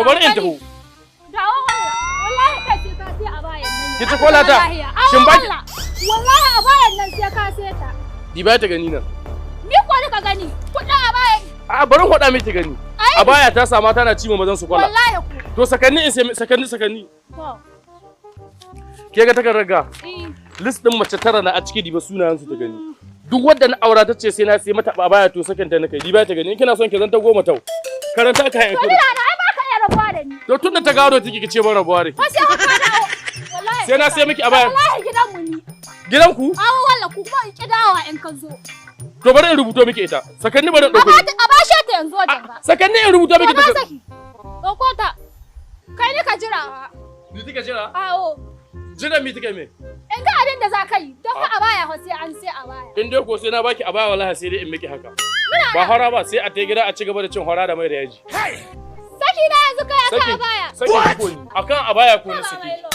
To bari in taho. Dawo wallah. Wallahi kai sai ka sai a bayan nan. Ki ci kolata. Shin baki- Wallahi a bayan nan sai ka sai ta. Di ba ta gani nan. Ni ko ni ka gani. Kuɗin a bayan. A bari in faɗa miki gani. Ai. A baya ta sama tana ci ma mazan su kwala. Wallahi ku. To sakanni in sai sakanni sakanni. To. Ke ga takardar ga. Eh. List din mace tara na a ciki, diba sunayen su ta gani. Duk wanda na aura ta ce sai na sai mata baya, to sakin ta na kai. Diba ta gani, in kina son ki zanta goma tau. Karanta ka To hayan. ni na ai ba ka iya rabuwa da ni. To tunda ta gado take ki ce ban rabuwa da ki. Ko sai ka dawo. Wallahi. Sai na sai miki a baya. Wallahi gidanmu ni. Gidanku? Awo wallah ku kuma in ki dawowa in ka zo. To bari in rubuto miki ita. Sakanni bari in A dauko. ba a bashe ta yanzu wajen ba. Sakanni in rubuto miki To na ta. saki. Ɗauko ta. Kai ni ka jira. Ni kika jira? Awo. Jira mi kika me? In ga abin da za ka yi, don fa a baya ho sai an sai a baya. In dai ko sai na baki a baya, wallahi sai dai in miki haka. Ba hora ba, sai a ta gida a ci gaba da cin hora da mai da yaji. Saki na yanzu kai akan a baya. Saki ko ni akan a baya ko na Ba saki. mai lo.